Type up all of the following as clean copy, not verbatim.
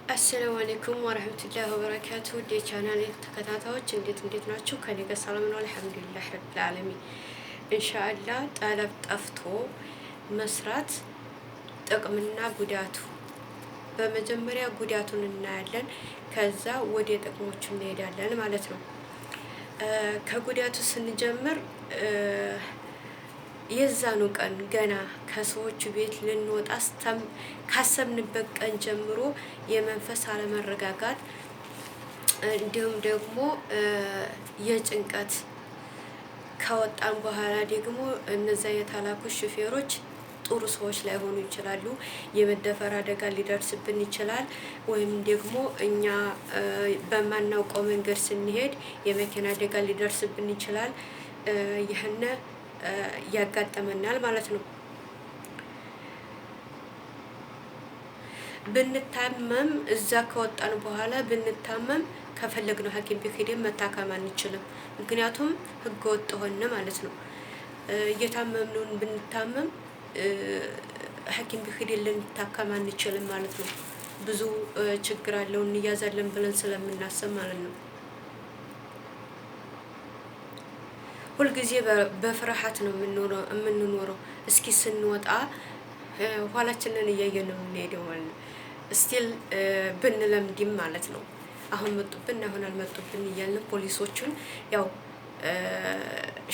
السلام عليكم ورحمة الله وبركاته። ውድ የቻናል ተከታታዮች እንዴት እንዴት ናችሁ? ከኔ ጋር ሰላም ነው፣ الحمد لله رب العالمين። إن شاء الله طلب ጠፍቶ መስራት ጥቅምና ጉዳቱ፣ በመጀመሪያ ጉዳቱን እናያለን፣ ከዛ ወደ ጥቅሞቹ እንሄዳለን ማለት ነው። ከጉዳቱ ስንጀምር የዛኑ ቀን ገና ከሰዎቹ ቤት ልንወጣ ካሰብንበት ቀን ጀምሮ የመንፈስ አለመረጋጋት እንዲሁም ደግሞ የጭንቀት፣ ከወጣን በኋላ ደግሞ እነዛ የተላኩ ሹፌሮች ጥሩ ሰዎች ላይሆኑ ይችላሉ። የመደፈር አደጋ ሊደርስብን ይችላል። ወይም ደግሞ እኛ በማናውቀው መንገድ ስንሄድ የመኪና አደጋ ሊደርስብን ይችላል። ይህን ያጋጠመናል ማለት ነው። ብንታመም፣ እዛ ከወጣን በኋላ ብንታመም ከፈለግነው ሐኪም ቤት ሄደን መታከም አንችልም። ምክንያቱም ህገ ወጥ ሆነ ማለት ነው። እየታመምነውን ብንታመም ሐኪም ቤት ሄደን ልንታከም አንችልም ማለት ነው። ብዙ ችግር አለው፣ እንያዛለን ብለን ስለምናስብ ማለት ነው። ሁልጊዜ በፍርሃት ነው የምንኖረው። እስኪ ስንወጣ ኋላችንን እያየን ነው የምንሄደው ማለት ነው። Still ብንለምድም ማለት ነው። አሁን መጡብን፣ አሁን አልመጡብን እያልን ፖሊሶቹን ያው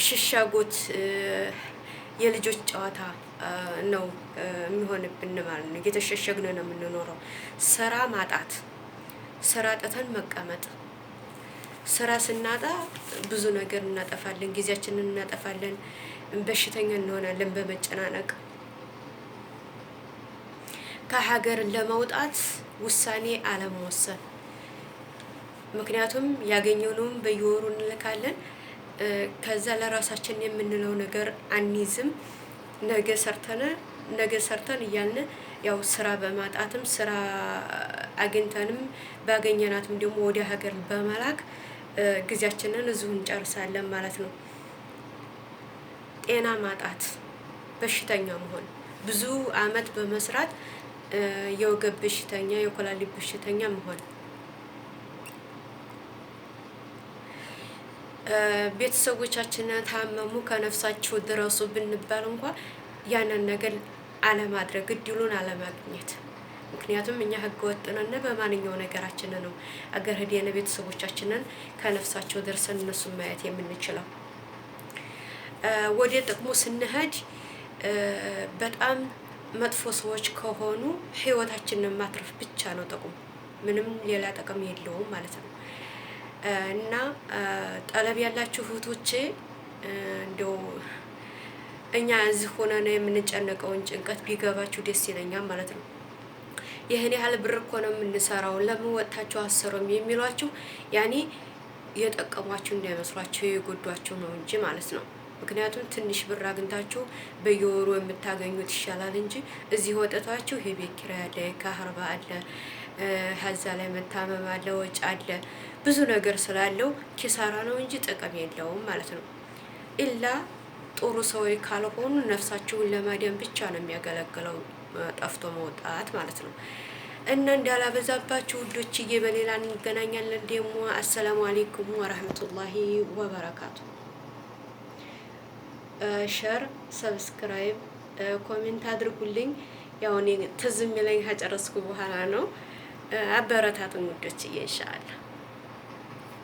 ሽሻጎት የልጆች ጨዋታ ነው የሚሆንብን ማለት ነው። እየተሸሸግን ነው የምንኖረው። ስራ ማጣት፣ ስራ አጥተን መቀመጥ። ስራ ስናጣ ብዙ ነገር እናጠፋለን፣ ጊዜያችንን እናጠፋለን፣ በሽተኛ እንሆናለን በመጨናነቅ። ከሀገር ለመውጣት ውሳኔ አለመወሰን። ምክንያቱም ያገኘነውን በየወሩ እንልካለን። ከዛ ለራሳችን የምንለው ነገር አንይዝም። ነገ ሰርተን ነገ ሰርተን እያልን ያው ስራ በማጣትም፣ ስራ አግኝተንም ባገኘናትም ደግሞ ወደ ሀገር በመላክ ጊዜያችንን እዚሁ እንጨርሳለን ማለት ነው። ጤና ማጣት፣ በሽተኛ መሆን፣ ብዙ አመት በመስራት የወገብ በሽተኛ፣ የኩላሊት በሽተኛ መሆን፣ ቤተሰቦቻችን ታመሙ ከነፍሳቸው ድረሱ ብንባል እንኳ ያንን ነገር አለማድረግ፣ እድሉን አለማግኘት። ምክንያቱም እኛ ህገ ወጥ ነን። በማንኛው ነገራችን ነው አገር ሄደን ቤተሰቦቻችንን ከነፍሳቸው ደርሰን እነሱን ማየት የምንችለው? ወደ ጥቅሙ ስንሄድ በጣም መጥፎ ሰዎች ከሆኑ ህይወታችንን ማትረፍ ብቻ ነው ጥቅሙ። ምንም ሌላ ጥቅም የለውም ማለት ነው። እና طلب ያላችሁ እህቶቼ፣ እንደው እኛ እዚህ ሆነን የምንጨነቀውን ጭንቀት ቢገባችሁ ደስ ይለኛል ማለት ነው። ይህን ያህል ብር እኮ ነው የምንሰራው፣ ለምን ወጥታችሁ አሰሩም የሚሏችሁ ያኔ የጠቀሟችሁ እንዳይመስሏችሁ፣ የጎዷችሁ ነው እንጂ ማለት ነው። ምክንያቱም ትንሽ ብር አግኝታችሁ በየወሩ የምታገኙት ይሻላል እንጂ እዚህ ወጥታችሁ የቤት ኪራይ አለ፣ كهرباء አለ፣ ከዛ ላይ መታመም አለ፣ ወጪ አለ፣ ብዙ ነገር ስላለው ኪሳራ ነው እንጂ ጥቅም የለውም ማለት ነው። إلا ጥሩ ሰዎች ካልሆኑ ነፍሳችሁን ለማዳን ብቻ ነው የሚያገለግለው ጠፍቶ መውጣት ማለት ነው። እና እንዳላበዛባችሁ ውዶችዬ፣ በሌላ እንገናኛለን ደግሞ። السلام عليكم ورحمة الله وبركاته። Share፣ subscribe፣ comment አድርጉልኝ። ያው እኔ ትዝ የሚለኝ ከጨረስኩ በኋላ ነው። አበረታቱን ውዶችዬ፣ إن شاء الله።